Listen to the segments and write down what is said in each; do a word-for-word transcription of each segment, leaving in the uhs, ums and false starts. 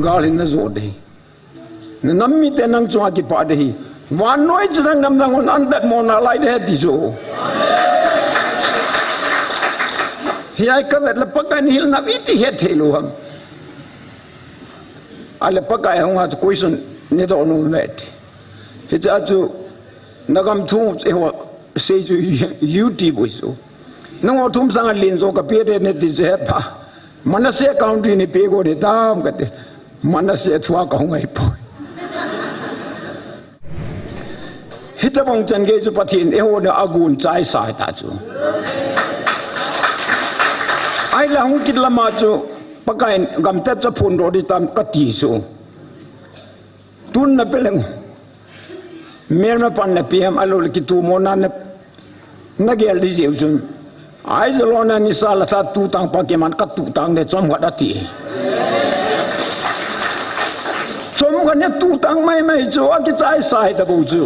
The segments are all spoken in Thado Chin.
Gal hin na jo ding. Na nam mite nang chunga kipah ding ahi. Vannoi chu nang nam nang hon an dat mo nalai ding ahi ti chu. Hiai ka vet le Pakai in hilna iti het thei lou ham. Ahile Pakai hung a chu question nei doh nom e ti. Hiche a chu na gam thu eiho sei chu YouTube boi chu. Nangho thum sanga len jo ka pe ding ahi ti chu he pa. Manasseh country nei pe got ding tam kati. Manasseh thua ka hung ahi poi. Hitobang chan gei chu Pathen in eiho na agon chai sa ta chu. Ahile hung kit lama chu Pakai in gam tah cha phondoh ding tam kati chu. Tun na pe leng. Melma pan na pe ham, ahilou le kitu mo na na, na gel ding jeh u chun. Aizawl a nisa la tha tu tang pa keiman ka tu tang de chomkhat ati. Chomkhat na tu tang mai mai chu akichai sa ahi ta bou chu.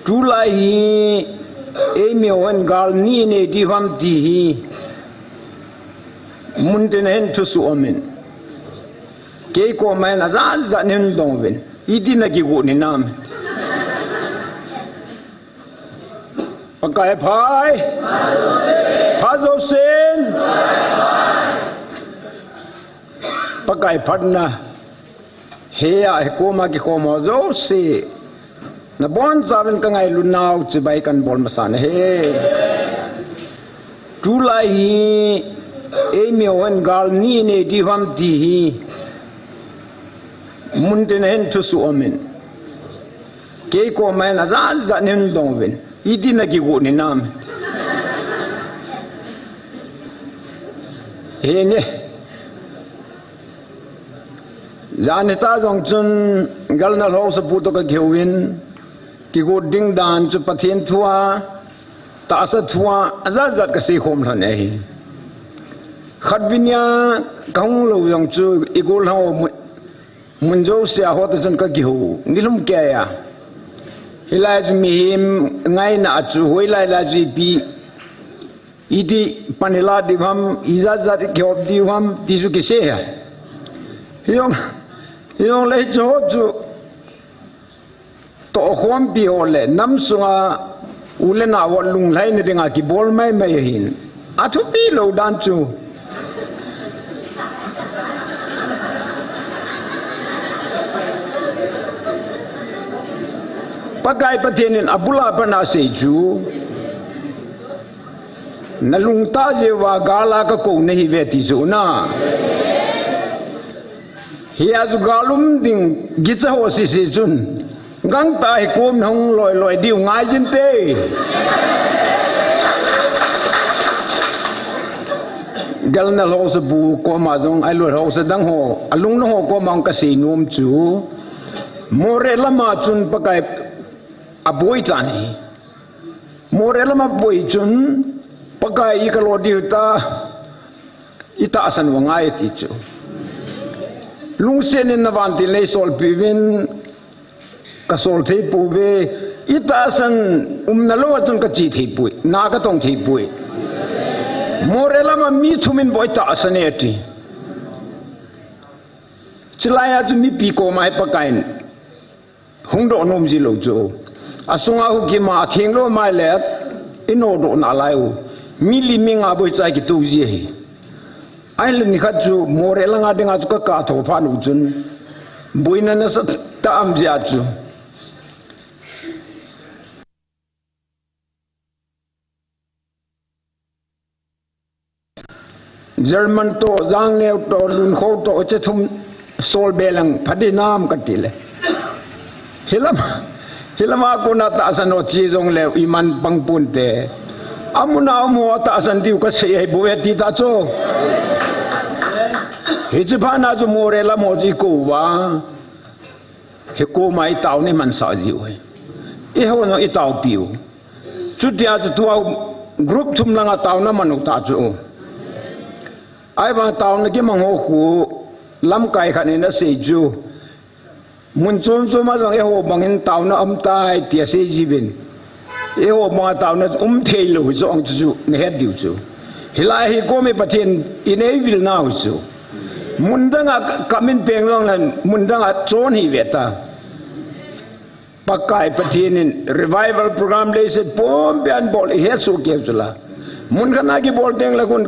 Tulai hi, eimi hon gal ni nei ding ham ti hi, muntina hin thusoh um in. Kei koma hin ajat jat nei dong uvin. Iti na kigot ni nam. Pakai pha e. Pha jousen. Pakai phatna. Hia, hikoma kikhom ho jouse. Na bonchauvin ka ngailut nau chibai kan bol masa na ahi. Tulai hi, eimi hon gal ni nei ding ham ti hi. Muntina hin thusoh um in. Kei koma hin ajat jat nei dong uvin. Iti na kigot ni nam. Henge. Jan hita jong chun Galnal Haosapu toh ka kihou in, kigot ding dan chu Pathen thua, tahsa thua, ajat jat ka seikhom lhon ahi. Khatvei nia ka hung lou jong chu i gollhang ho mun, mun jousea ho toh chun ka kihou, nilhum keiya. Hilai chu mihem ngaina chu hoilai lai chu ipi Iti pan i la diu ham, ijat jat i kihop diu ham, ti chu kisei ahi. Hijong, hijong le hiche ho chu tohkhompi ho le nam sunga u le nao ho lunglhaina dinga kibol maimai ahin. Athupi lou dan chu. Pakai Pathen in abul a pat a asei chu. Na lungtah jeh uva gal a ka kou nahi uve ti chu na. Hia chu gal um ding gicha ho sese chun. Gangtah a hi kom na hung loi loi diu ngai jin te. Galnal Haosapu koma jong, ahilou le haosa dang ho, alungna ho koma jong ka seinom chu. Moreh lama chun Pakai aboi tan ahi. Moreh lama boi chun, Pakai i kalo diu ta, i tahsan u angai ti chu. Lungset in na vantil nei solpi uvin, ka sol thei pouve, i tahsan umna lou a chun ka che thei poi, na ka tong thei poi. Moreh lama mi thum in boi tahsan e ti. Chulai a chu mipi koma hi Pakai in hung doh nom ji lou chu. Asunga hukima atheng lou mai le, i nodoh nalai u. Mi li mi nga boi chai kitu ji ahi. Ahile nikhat chu Moreh langa dinga chu ka kah tho phat u chun. Boina nasatah aum jia chu. German toh, Jangneo toh, Lunkho toh, hiche thum sol be leng pha ding nam ka ti le. Hilam, hilama kona tahsan ho che jong le iman pang pon te. Amun a um ho tahsan diu ka sei ahi bou e ti ta chu. Hiche phat na chu Moreh lam ho chu i kou uva. Hi koma i taona i mansah jiu hi. Eiho jong i taopiu. Chutia chu tua group thum langa taona man u ta chu. Ahivang taona kimang ho khu lamkai khat in asei chu. Mun chom chom a jong eiho bangin taona um tai tia sei jiuvin. Eiho banga taona um thei lou hi jong chu chu na het diu chu. Hilai hi komi Pathen in eivil nau chu. Mundang a ka, kamin peng long lan, mundang a chon hi ve ta. Pakai Pathen in revival program lei se pom pian bol i he su ke chu la. Mun khat na kibol teng la kun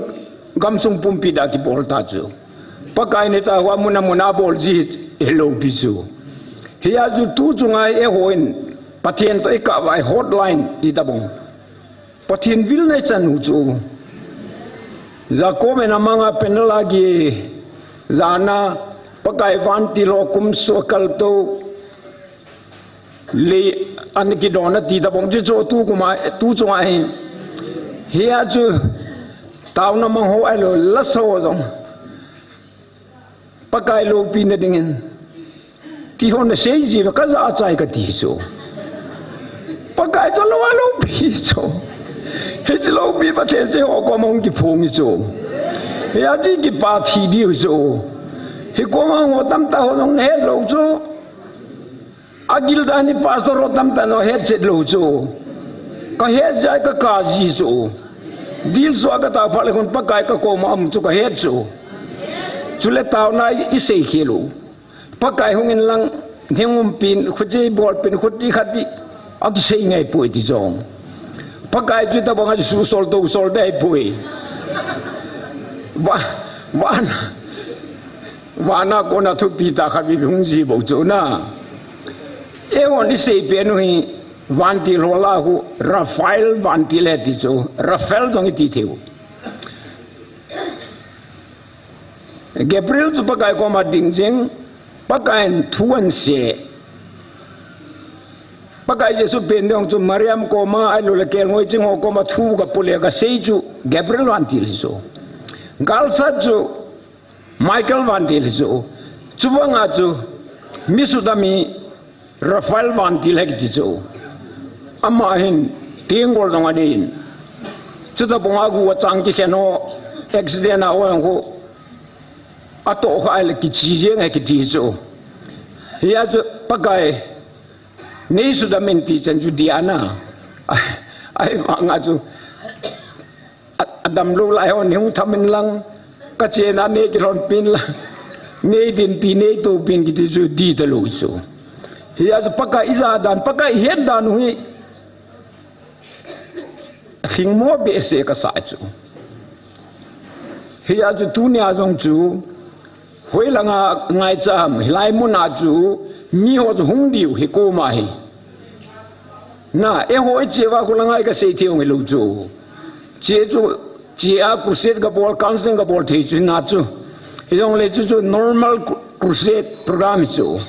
gamsung pumpi da kibol ta chu. Pakai ni ta hua muna muna bol ji hi lo pi chu. Hi a chu tu chu ngai e hoin Pathen to i ka vai hotline ti ta bong. Pathen vil nei chan u chu. Jacob en amanga penal a ki jana Pakai vantil ho kum so kal to le an ki dona ti ta bong chu chu tu kuma tu chu ngai. Hi a chu tauna mang ho ai lo la so jong. Pakai loupina dingin. Ti hon na sei ji ka ja chai ka ti chu. Pakai chu lo a loupi chu. Hichi loupi Pathen che ho ko mong ki phong chu. Hi a ti ki pa thi di chu. Hi ko ma ho tam ta ho nong he lo chu. Agil dan ni pastor ho tam ta no het chet lo chu. Ka het jai ka ka ji chu. Dil so ka ta pha le kon Pakai ka ko ma am chu ka het chu. Chule tauna i sei khel u. Pakai hung in lang, hing um pin, khuti bol pin, khuti khati. A ki sei ngai poi ti jong. Pakai chu ta bang a chu sol to sol dai poi. Wa, wan. Wana kona thupi ta kha bi hung ji bo chu na. E hon i sei pen u hi vantil ho la hu Raphael vantil he ti chu. Raphael jong i ti theu. Gabriel chu Pakai koma ding jing, Pakai in thu an se. Pakai Jesu pen dong chu Mariam koma ai lo le kel ngoi ching ho koma thu ka pule ka sei chu Gabriel vantil chu. Galsat chu Michael vantil chu. Chubanga chu mi sudam hi Raphael vantil he kiti chu. Ama hin tenggol jong a nei in. Chuta bong a gu a chang kikhen ho accident a ho jong khu. A to kha le kichi jeng he kiti chu. Hi a chu Pakai nei sudam in ti chan chu dia na. Ai, ai vang a chu. A, a dam lo lai ho ni hung tham in lang, ka chena nei kilhon pin lang, nei din pi nei to pin kiti chu di ta lo chu. Hi a chu Pakai i ja dan, Pakai i het dan u hi, a hling mo behseh ka sa chu. Hi a chu tunia jong chu, Hoi langa ngaicha ham, hilai muna chu mi ho chu hung diu hi koma hi. Na, e ho i che va khu la ngai ka sei thei ong hi lo chu. Che chu, che a crusade ka bol, counseling ka bol thei chu na chu. Hi jong le chu chu normal cru-, crusade program hi chu.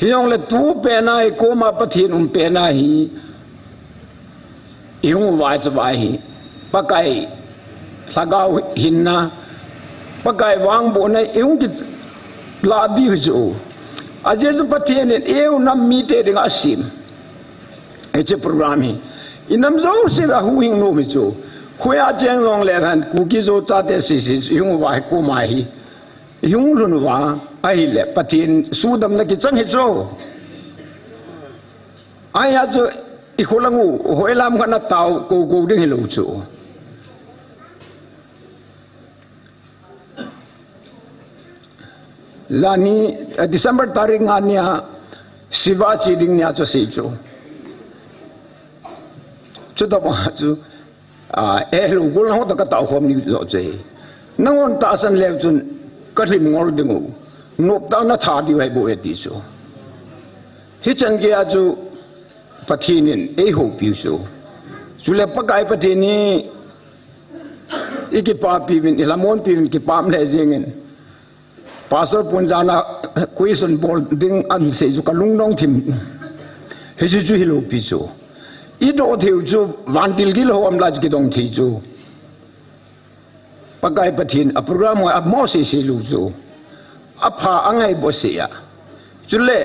Hi jong le tu pen a hi koma Pathen um pen a hi. I hung uva chu vai hi. Pakai lhagao hinna. Pakai vangbohna i hung kila diu hi chu. A Jesu Pathen in eu nam mite dinga a sim. Hiche program hi. I nam jouse a huhhing nom hi chu. Hoiya cheng jong le khan Kuki Zo chate sese i hung uva hi koma hi. I hung lhun uva ahile Pathen sudamna kichang hi chu. Ahi a chu i kholang u, hoilam khat na tao, ko, ko ding hi lo chu. Lani, eh, December tarik nga nia, Siva chi ding nia chu sei chu. Chuta pa chu, A, eh, lo gol na ho ta ka tao khom ni jo che. Nang hon tahsan leu chun ka hlim ngol ding u. Nop tao na tha diu ahi bou e ti chu. Hichan gei a chu Pathen in ei houpiu chu. Chule Pakai Pathen hi i kipapi uvin, i lhamon pi uvin, kipah le jeng in. Pastor Punjana question bol ding an sei chu ka lung nong thim. Hichu chu hi lo pi chu. I do thei u chu vantil gil ho am la chu kidong thei chu. Pakai Pathen a program a mo sei sei lo chu. A pha a ngai bo sei a. Chule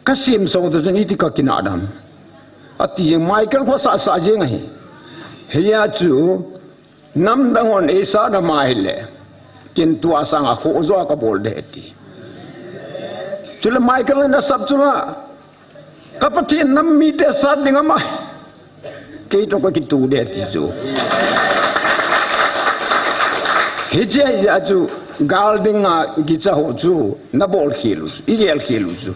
Ka sim so to chun iti ka kinah dam. Ati jeng Michael kho sa sa jeng ahi. Hiya chu nam dang hon ei sa na mai le. Kin tua sang a kho zo ka bol de ti. Chule Michael na sap chula. Ka Pathen nam mite sa ding ama. Kei to ka kitu de ti chu. Hiche a chu gal dinga kicha ho chu nabol khel u chu, igel khel u chu.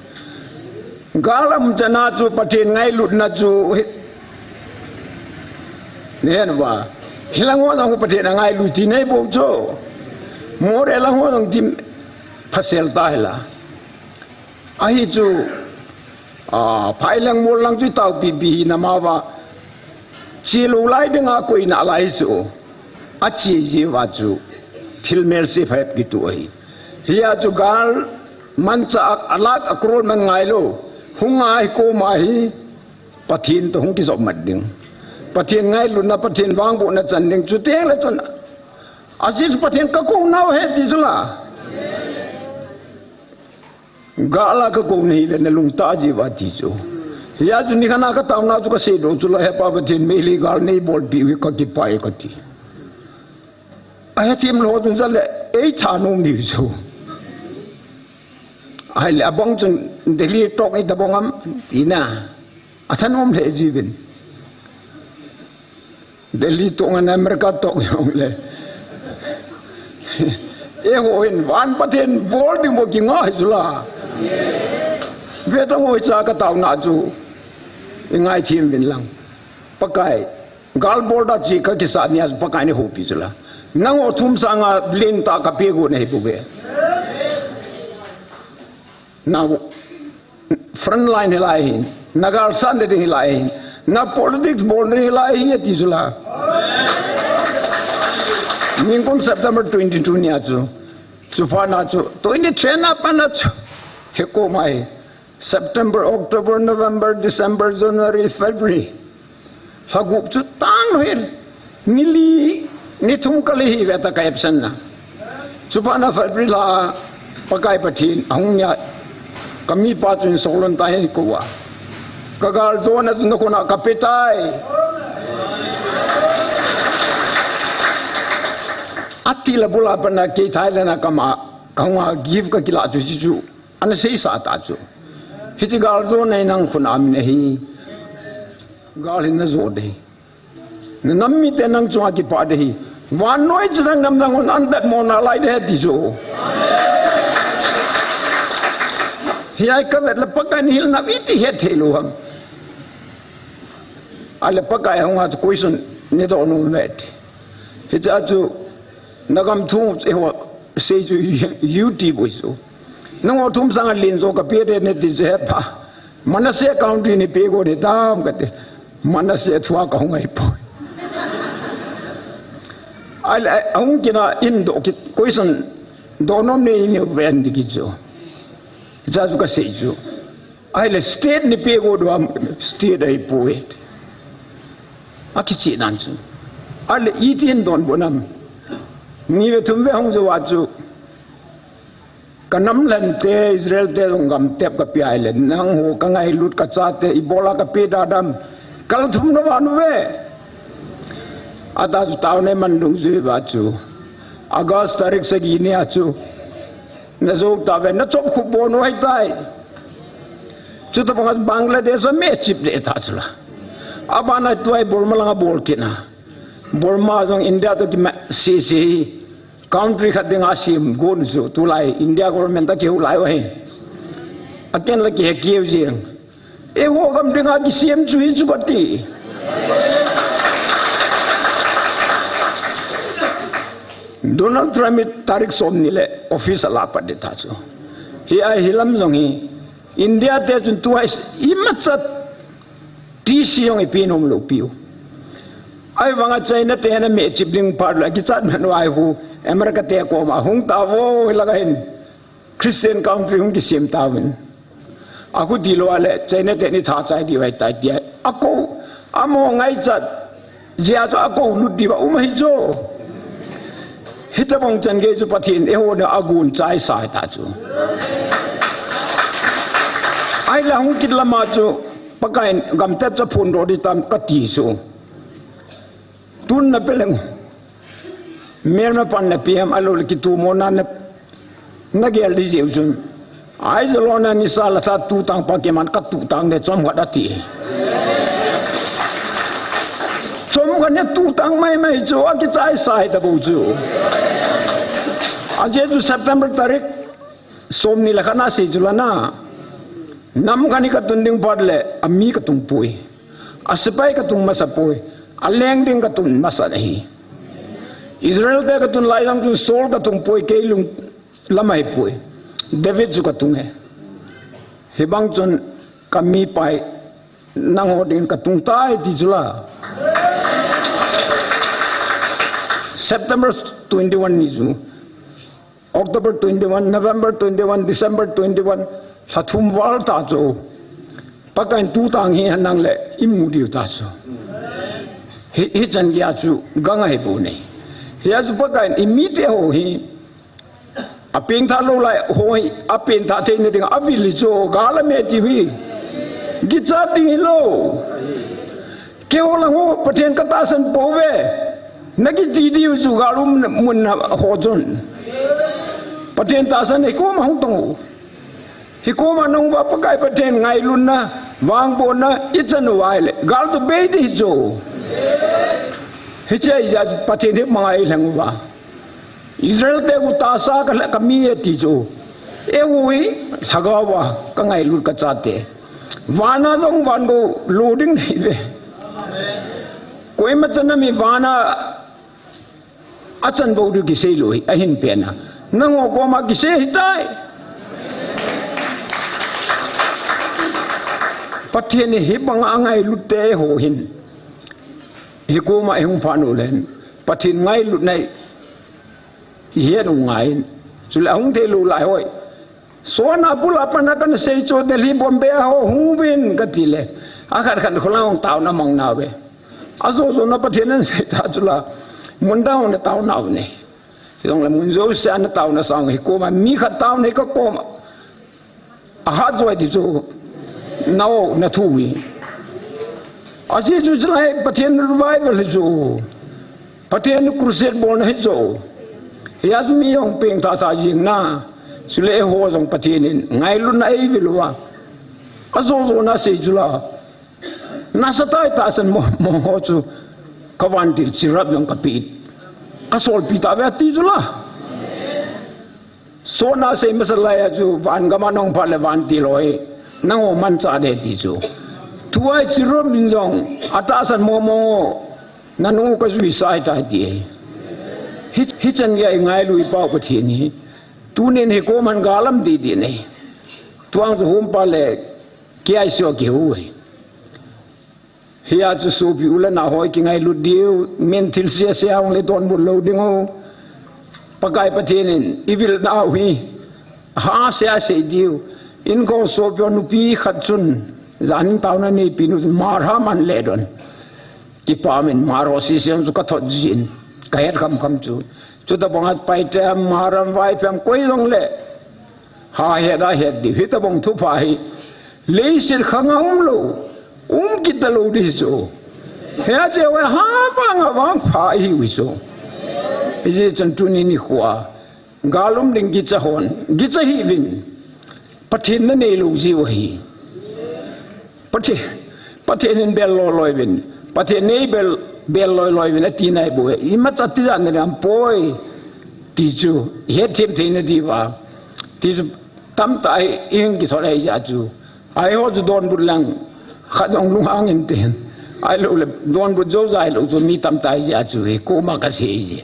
Gal umchan a chu Pathen ngailutna chu hi, nahen uva. Hilang ho jong Pathen angailut ti neibol chu. Moreh lang ho jong ti phasel ta hila. Ahi chu, a, phai lang mol lang chu taopi pi hi nama uva. Chi lou lai dinga koina lai chu. Achi jiuva chu. Thil melse phabep kitoh ahi. Hia chu gal manchah a, a lakh a crore man ngailou. Hung ngai koma hi Pathen toh hung kijop mat ding. Pathen ngailutna, Pathen vangbohna chan ding. Chuteng le chun. Ajeh chu Pathen kakou nau ahi ti chu la. Gal a kakou nahi le nalungtah jiuva ti chu. Hia chu nikhat a kataona chu kasei doh chu la, He Pa Pathen, Meitei gal neibolpeh u hi kakipah e kati. Ahethem lou chun jale eithanom diu chu. Ahile abang chun Delhi talk itobang am tina. Athanom lheh jiuvin. Delhi talk ngan America talk jong le. Eiho hin van Pathen bol ding bou kingai chu la. Vetan ngoi cha kataona chu. Ingaithem uvin lang. Pakai. Gal bol da chi kakisah nia chu Pakai in eihoupi chu la. Nangho thum sanga lentah kapeh got nahi bouve. Nangho front line hilai hin, na galsatna ding hilai hin, na politics bolna ding hilai hin, ati chu la. Nikum September twenty-two nia chu, chuphat na chu, twenty-three na pat na chu, hekoma hi, September, October, November, December, January, February. Lha gup chu tang lou hi. Ni li, ni thum kali hi ve ta ka absent na. Chuphat na February lha Pakai Pathen ahung nia. Kamipa chun Solon ta hin kou a. Ka galjona chu nakhut a kape tai. Ati la bula pat na kei Thailand a kama kahung a gift kakilah chu chu chu. Ana seisah ta chu. Hiche galjona hi nang khut a um ahi. Gal hin najo ding. Nanam mite nang chunga kipah ding ahi. Vannoi china nam nang hon andat mo nalai ding ahi ti chu. Hiai kavet le Pakai in hilna iti het thei lou ham. Ahile Pakai hung a chu question neidoh nom uve ti. Hiche a chu nagam thu eiho sei chu U T boi chu. Nangho thum sanga len jo kape ding nati chu He Pa. Manasseh country neipe got ding tam kati. Manasseh thua kahung ahi poi. Ahile, ahung kina in doh kit, question doh nom nei neive ti kit chu. Hiche a chu kasei chu. Ahile state neipe got ding ham, state ahi poi. Akichih nan chu. Ahile iti hin donbut nam. Ni ve thum ve hung jou a chu. Ka nam lhante, Israel te jong gam tep kape ahile, nangho kangailut kachate, ibola kape ding ham, kal thum na van uve. Ata chu taona man dungjui uva chu. August tarik sagi nia chu. Najou tauve, nachop khup bou u ahitai. Chuti banga Bangladesh a mi chip le ta chu la. Abana tuai Burma langa bol kit na. Burma jong India toh kima sese hi. Country khat dinga sem got chu tulai India government a kihou lai u ahi. Aken la kihe keu jeng. Eiho gam dinga kisem chu hichu kati. Donald Trump hi tarik somni le office alah pat ding ta chu. Hiai hilam jong hi India te chun tua imacha T C jong ipe nom lou piu. Ahivanga China te ana mi chip ding phat lou, kichat man uva hi hu, America te koma hung tauvo, hilanga hin Christian country hung kisem tauvin. Ahu tilou le, China te ni tha chai diu ahitai tia. Akou, amaho ngaichat, jia chu akou lut diu a um ahi chu. Hitabang chan gei chu Pathen in eiho na agon chai sa ta chu. Ahile hung kit lama chu, Pakai in gam tep cha phun doh ding tam kati chu. Tun nape leng. Melma pan nape ham ahilou le kitu mo na na, nagel ding jeh u chun. Ai jalo na nisa la tha tu tang pa keima katu tang de chomkhat ati. Chomkhat ne tu tang mai mai chu akichai sa ahi tabou chu. Ajeh chu September tarik somni le khat na sei chu la na. Nam khat hi ka tung ding phat le, a mi ka tung poi. A sepai ka tung masa poi. A leng ding ka tung masa ahi. Israel te ka tung lai jong chun Saul ka tung poi, kei lung lam ahi poi. David chu ka tung e. Hibang chun ka mi pai nangho ding ka tung tai ti chu la. September twenty-one ni chu. October twenty-one, November twenty-one, December twenty-one, lha thum val ta chu. Pakaiyin tu tang hi hanang le i mu diu ta chu. Hi, hichan gei a chu gang ahi bou ne. Hia chu Pakaiyin i mite ho hi. A pengtha lou lai ho hi, a pengtha theina ding a vil hi chu, gal a me ti hi. Kicha ding hi lou. Keiho lang ho, Pathen ka tahsan pou ve. Na kiti diu chu gal um mun na ho chun. Pathen tahsan hi koma hung tong u. Hi koma nang uva Pakai Pathen ngailutna, vangbohna, i chan uva ahile. Gal chu bei ding hi chu. Hiche a Pathen hi mangai lheng uva. Israel te u tahsa ka, ka mi e ti chu. Eiho hi, lhagao a, ka ngailut ka chate. Vana jong van go lo ding nei ve. Koima chan a mi vana a chan bou diu kisei lou hi, ahin pen a. Nangho koma kisei hi tai. Pathen hi bang a ngailut te ho hin. Hi koma i hung phat u le. Pathen ngailutna i het u ngai. Chule hung thei lou lai hoi. Sona bul a pat a kana sei chu Delhi Bombay a ho hung uvin kati le. A khat khat kholang hung taona mang nau ve. A jo jo na Pathen in sei ta chu la. Mun dang na taona u ne. Jong le mun jo se na taona sang hi koma mi khat taona hi ka koma. A hat jo ai ti chu. Nao na thu hi. A ji chu chulai Pathen revival hi chu. Pathen crusade bolna hi chu. Hia chu mi jong pengtha tha jing na. Chule eiho jong Pathen in ngailutna ei vil uva. A jo jo na sei chu la. Nasa tai tahsan mo, mo ho chu. Ka vantil chirap jong ka pi. Ka solpi ta ve ti chu la. Sona sei masa lai a chu van gam a nong phat le vantil hoi. Nangho mancha de ti chu. Thu a i chirap in jong. A tahsan mo mo. Nanu ka jui sai ta ti e. Hi, hichan gei a i ngailu i pau Pathen hi. Tunin hi koman galam di di nei. Tuang chu hum pa le kia i sio ki hu e. Hia chu sopi u le nao hoi kingailut diu, min thil sia sia hung le donbut lou ding u. Pakai Pathen in i vil nau hi. Ha sia sei diu. Inko sopi u nupi khat chun. Jan taona neipi nu Mara man le don. Kipa min Mara si siam chu ka thot jin. Ka het kham kham chu. Chutabang a Paite am, Mara am, Vaiphei am koi jong le. Ha het a het diu. Hitabang thupha hi. Leiset khang a um lou. Um kit ta lou di chu. Hia che we ha vang a vangpha hi u chu. Hijeh chun tuni nikho a. Gal um ding gicha hon. Gicha hih uvin. Pathen na nei lou jiu ahi. Pathen, Pathen in bel loi loi uvin. Pathen nei bel, bel loi loi uvin. Ati nai bou e. Imacha ti jan na lam poi. Ti chu. Hetthem thei na diu va. Ti chu. Tamtah i hing kithot ahi jeh chu. Ahi ho chu donbut lang. Khat jong lunghang in tin. Ahilou le donbut jou jai lou chu mi tamtah ahi jeh chu hi koma ka sei ji.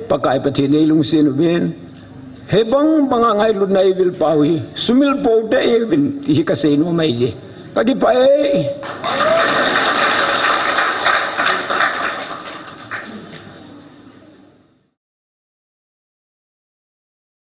Pakai Pathen in ei lungset uvin. Hibang bang a ngailutna i vil pau hi. Sumil pou te i vil ti hi ka sei nom ahi ji. Ka kipah e.